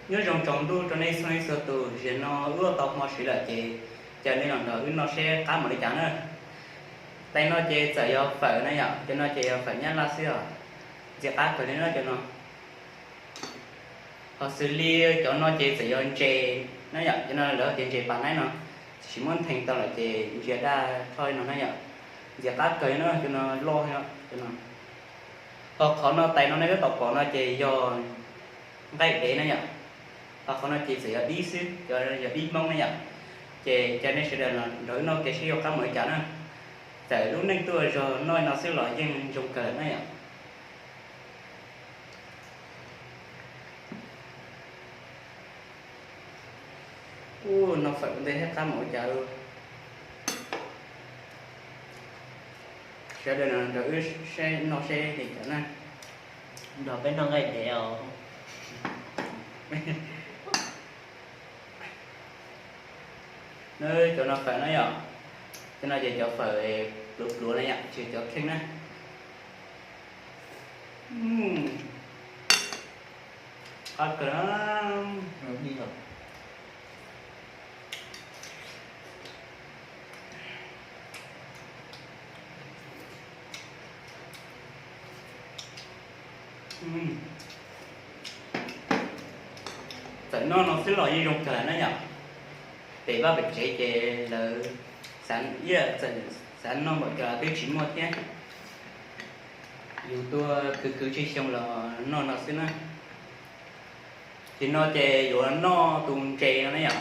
Nyob zoo tsaus ntuj rau nej txhua leej txhua tus, zaum no wb tau hmo siv lawm ces caw nej los nrog wb noj seb qab mus li cas na. Tais no ces txawm yog fawm na yom, cov no ces yog fawm Nyab Laj xwb os. Ntxim qab kawg li na cov no. Ho xws li cov no ces txawm yog ntses na yom, cov no lawv tias ntses pas naib no, tsis muab ntheev tau lawm ces ntsia daj rho li no na yom. Ntxim qab kawg li na, cov no loj cov no. Ho qhov no tais no nej twb tau pom no ces yog nqaij dev na yom. Ho qhov no ces txawm yog dib xwb, cov yog dib Hmoob na yom. Ces caw nej sawv daws nrog wb noj kev seb yuav qab mus li cas na. Txawm lub neej tuaj zog noj no xwb los yeej zoo kawg na yom. Ub, noj fawm ua ntej thiab qab mus ua cas lauj. Sawv daws nrog wb noj seb li cas na. Nrog peb noj nqaij dev os. Cov no fawm na yom, cov no ces cov fawm pluav pluav na yom, tsis yog cov kheej na. Qab kawg. Txawm noj no xwb los yeej zoo kawg na yom. Pem vaj pem tsev ces lawv xav, ib txawm xav noj npaum cas twb tsis muaj thiab. Yus tuaj khwv khwv tsheej xyoo los noj no xwb na. Ces no ces yuav noj tus ntses no na yom.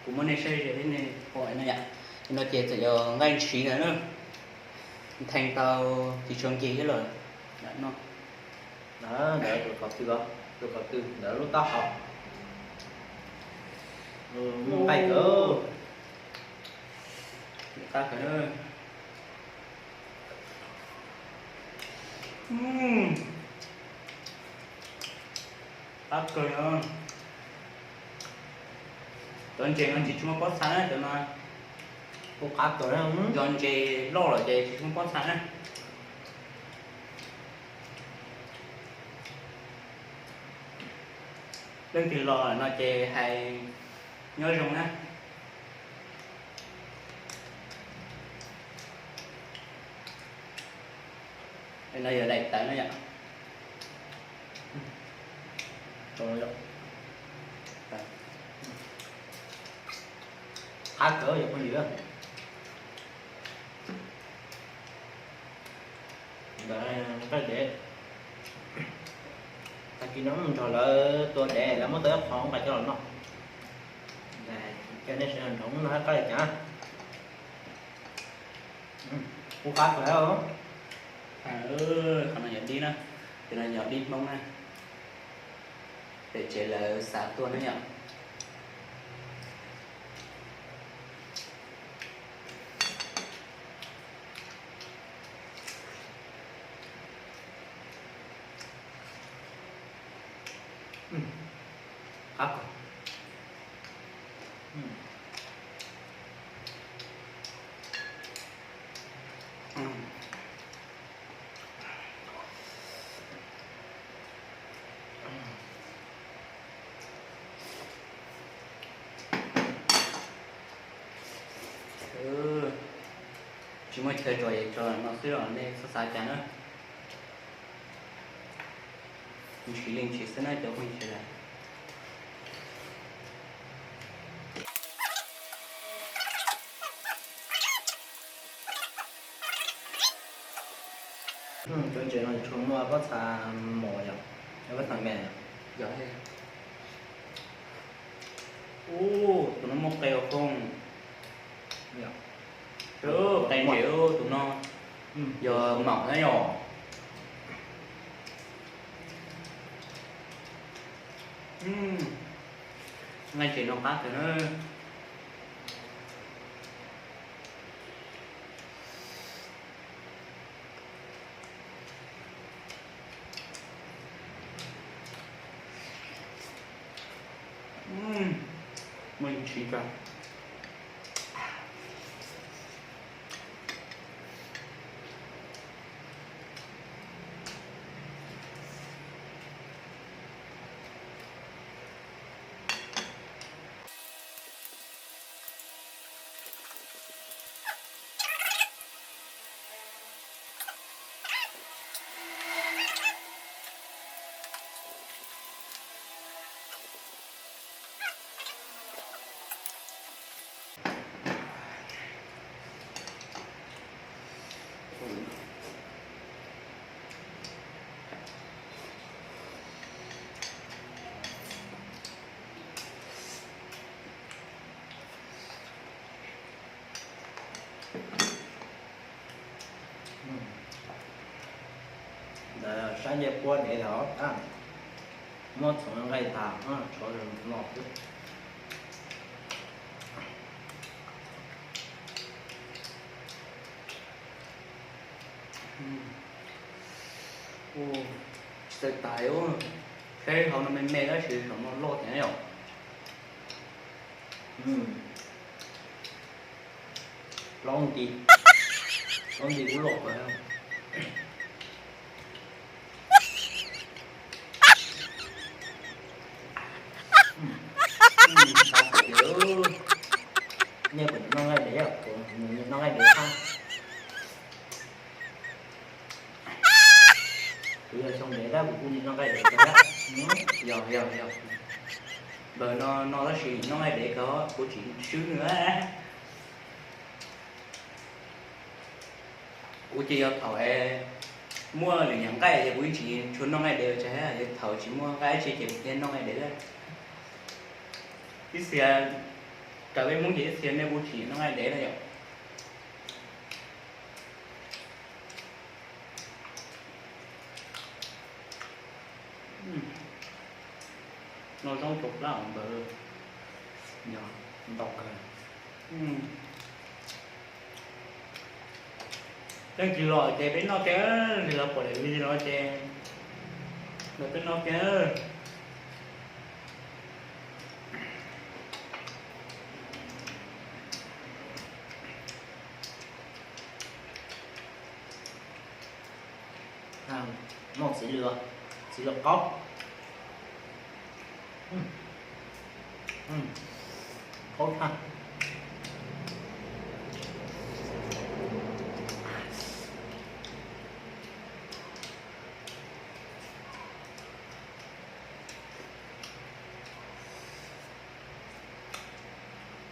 Kuv muab nej saib ze nej pom no yom. Ces no ces txawm yog nqaij ntshiv ntawd na. Ntheev tau tis tshuav nkig thiab los noj. Ntawd tus qhov twg, tus qhov twg ntawd lub taub hau. Muaj nqaij kawg. Qab kawg. Qab kawg. Cov ntses no tsis tshua muaj pob txha na, cov no kuj qab kawg na. Cov ntses loj lawm ces tsis tshua muaj pob txha na. Leej twg los no ces hais nyob zoo na. No yog daim tawv na yom. Qab kawg yog phooj ywg. Ntawd nqaij dev. Tag kis no nrog lawv tua dev, lawv muab tau ib qho nqa coj los noj. Ces nej sawv daws nrog noj qab li cas. Kuj qab kawg. Qhov no yog dib na, ces no yog dib Hmoob na. Pem tsev lawv xav tuaj na yom. Qab kawg. Tsis muaj chaw tso es tso no xwb os, nej txhob xav cas na. Ntshiv li ntshiv xwb na cov phooj ywg sawv daws. Cov ntses no tshua muaj pob txha mos yom, pob txha me. Yog, ub, tus no muaj qe os phooj. Qe ntses, tus no yog maum na yom. Nqaij ntses no qab kawg na. Muaj ntshiv kawg. Ua dev los muab txhoov nqaij tas, tsov no xwb. Tsis txawj tais, saib hauv no me me tab sis saum no loj tiag yom. Plaub nti, plaub nti kuj loj kawg. Nej puas noj nqaij dev? Kuv noj nqaij dev. Kuv yog xyoo dev tab kuv kuj noj nqaij dev kawg. Yog, yog, yog. Npawg no no tab sis noj nqaij dev kawg, kuv tsis swb nws. Kuv ces yog thaum muaj lwm yam nqaij ces kuv yeej tsis tshua noj nqaij dev, tsis hais yog thaum tsis muaj nqaij dab tsi ces kuv thiaj noj nqaij dev. Ib txhia, raws peb Hmoob ces ib txhia nej kuj tsis noj nqaij dev na yom. Noj zaub rau plab os npawg, yog ntau kawg. Leej twg los ces peb noj kiag, leej twg los pom daim video no ces los peb noj kiag. Noj txiv lws, txiv lws qaub, qaub tshaj.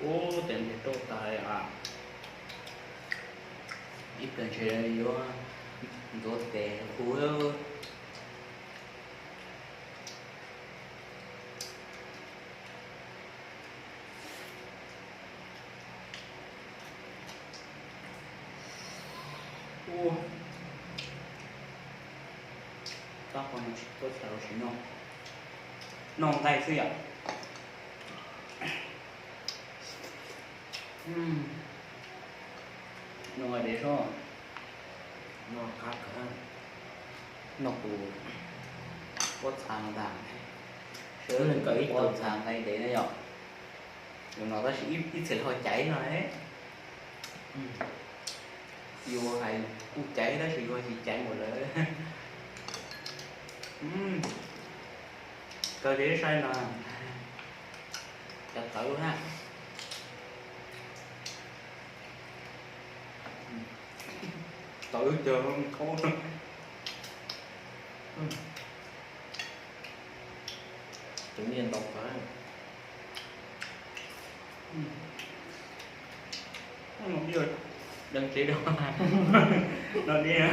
Ub, tes ntes rau tas li as. Ib pliag ntshe yuav ntxuav tes hu. Ub, tab qhov no tsis tau txhais los sis noj, noj nqaij xwb yom. Noj nqaij dev soj, noj qab kawg. Noj tus pob txha ntag, sawv daws ib tug txha nqaij dev na yom. Yus no tab sis ib txhia ho caiv no. Yus hais kuj caiv tab sis yus tsis caiv npaum lawv. Kawg li sai no, cov tawv na. Tawv cog qaub. Tus niag ntau kawg. Deev tsev rau, no deb,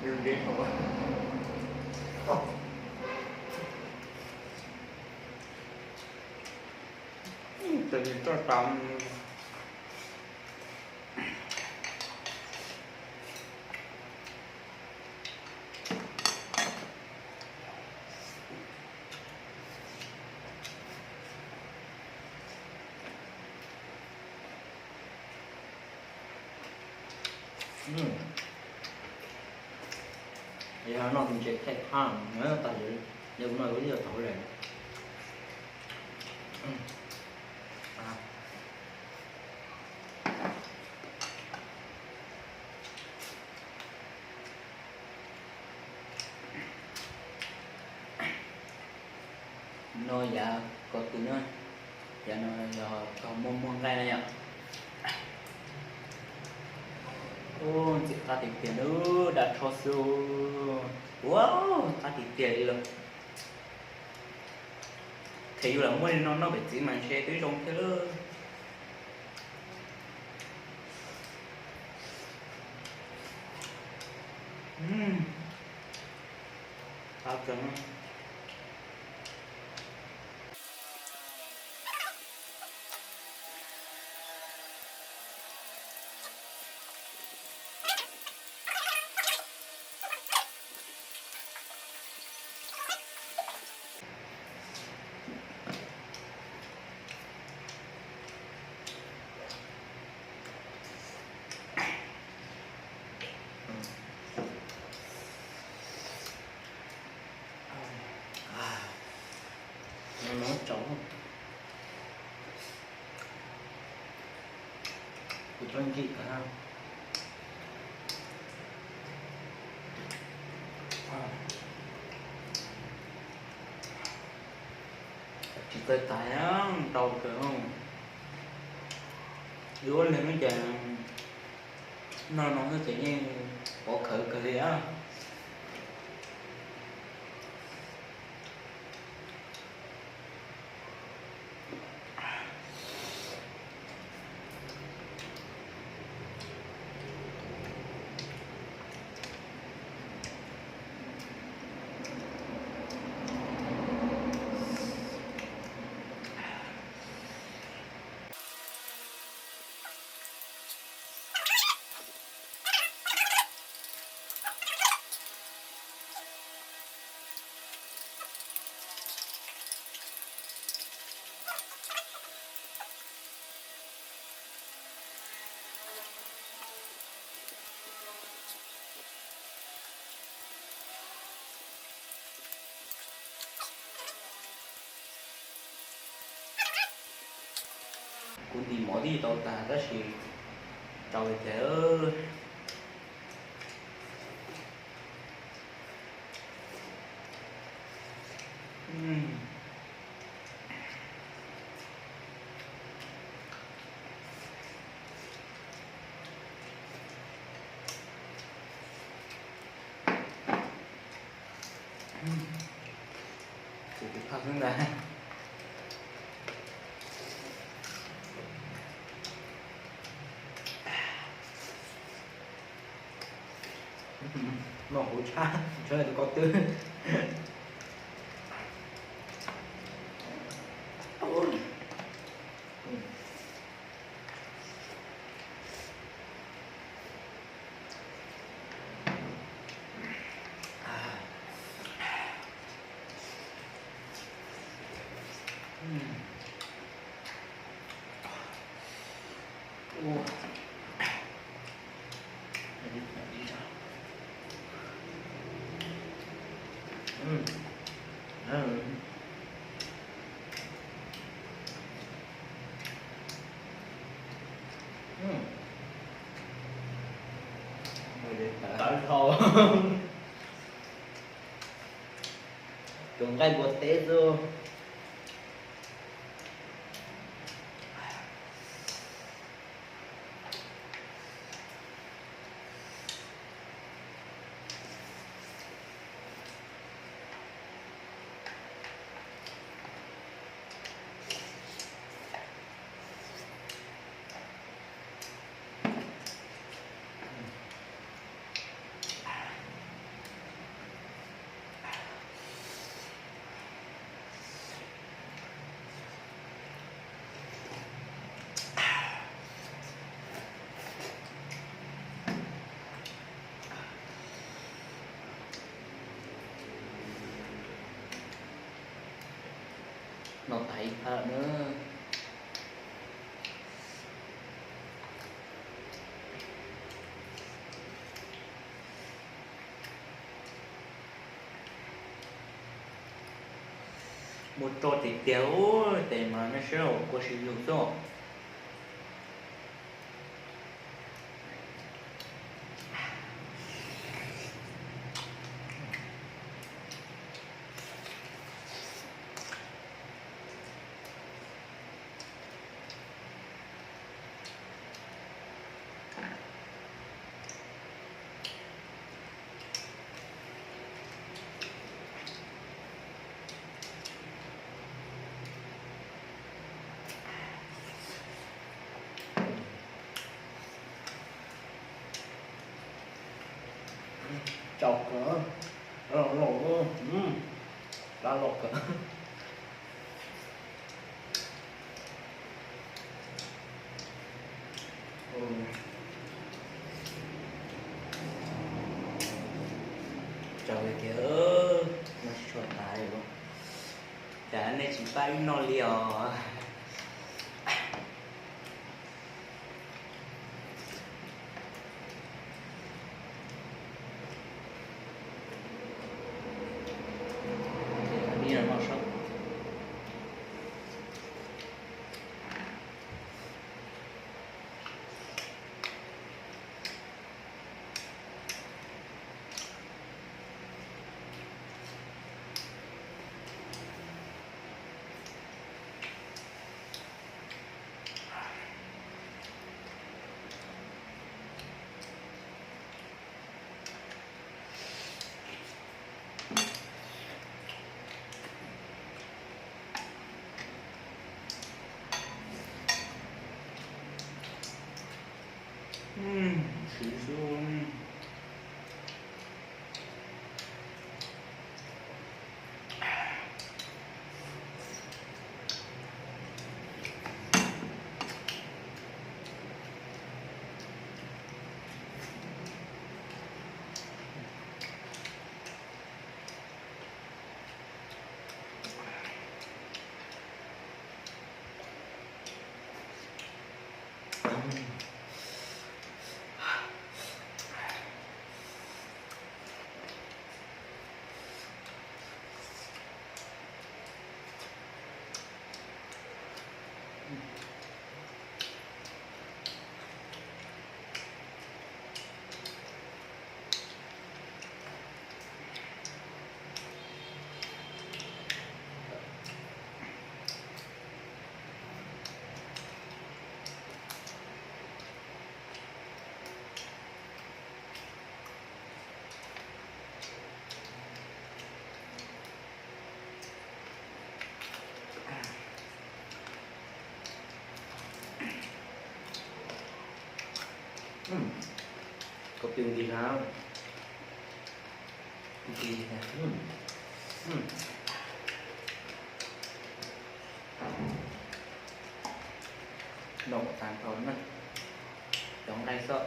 deev tsev rau. Tes ntes rau tas. Yog no tus ntses thaij thaj tas, yog kuv no kuv twb yog thaum lawm. No yav ko tw na, yav no yog tog muaj muaj nqaij na yom. Ub, ntxim qab tiag tiag na, dab tsho xwb. Ua, qab tiag tiag li lawm. Qhia yus lam muab li no noj pem txiv mas ntshe twb zoo thiab lawm. Qab kawg. No tsaus, kuv tso ntsim kawg. Tsis txawj tais, ntau kawg. Ib ua neeg no ces noj no xwb ces yeej pov khawv kawg li a. Kuv ntim mov tib tau tag tab sis rau li cas. Tus tiv phaj xwb ntag. Noj huv tshab, tshab tus ko twb. Tawv dhau. Tus nqaij npua teb xwb. Noj tag ib phab na. Muaj roj tiag tiag, tes mas nej saib, kua si lug xwb. Tsaus kawg, los los, dab los kawg. Tsaus li tiag, noj tsis tshua tas li. Cas nej tsis pab wb noj li os? Noj sab. Koj pw nti na. Nti. Noj tag nrho na, cov nqaij xwb.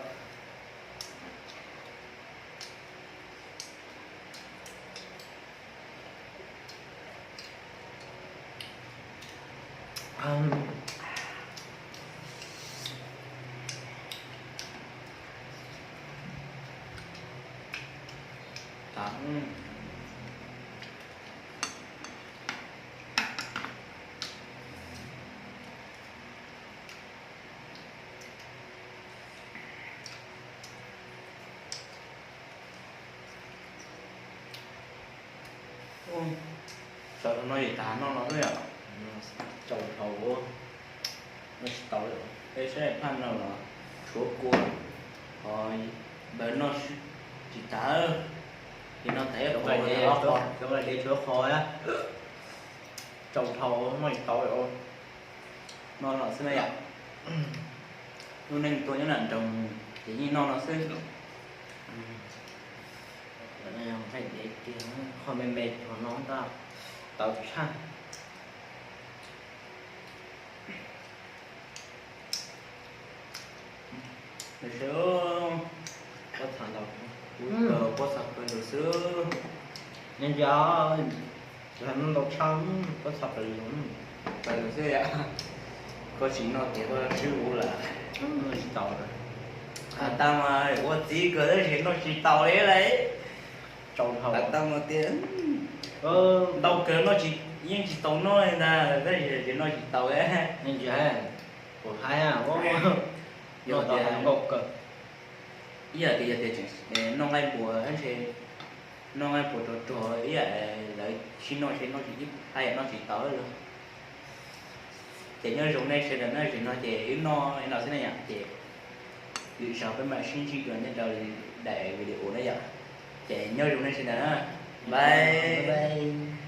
Tsaus no yus tas noj no xwb yom. Tsaus dhau, noj tsis tau li. Peb saib phaj no los tshuav kua, ho npawg noj tsis tas, ces noj tas ib qho, cov nqaij diav tshuav qho. Tsaus dhau noj tsis tau li. Noj no xwb na yom. Lub neej tuaj nyob nram nroog ces yeej noj no xwb. Nqaij diav kiag, qhov me me cov no ntag, tawv tshaj. Pob txha ntau, kuv kawg pob txha kawg lug xwb. Nyob ntsia, ntau tshaj, pob txha plaws lug, plaws lug xwb yom. Koj tsis noj ces koj swb kuv lawm. Tsis tau, has tas mas ua txiv kawg tab sis noj tsis tau li lauj. Tsaus dhau, has tas mas tias ntau kawg noj tsis, yeej tsis tau noj li ntag, tab sis noj tsis tau. Ntsia, kuv hais, yog tias nkauj kawg, ib yam tias yog tias tseem noj nqaij npuas, noj nqaij npuas rog rog ib yam, lawv sib noj sib noj tsis, ib hais yam noj tsis tau li. Ces nyob zoo nej sawv daws na, zaum no ces wb noj li no xwb na yom, ces lwm zaug peb mam sib ntsib dua nej rau daim video na yom. Ces nyob zoo nej sawv daws na, bye.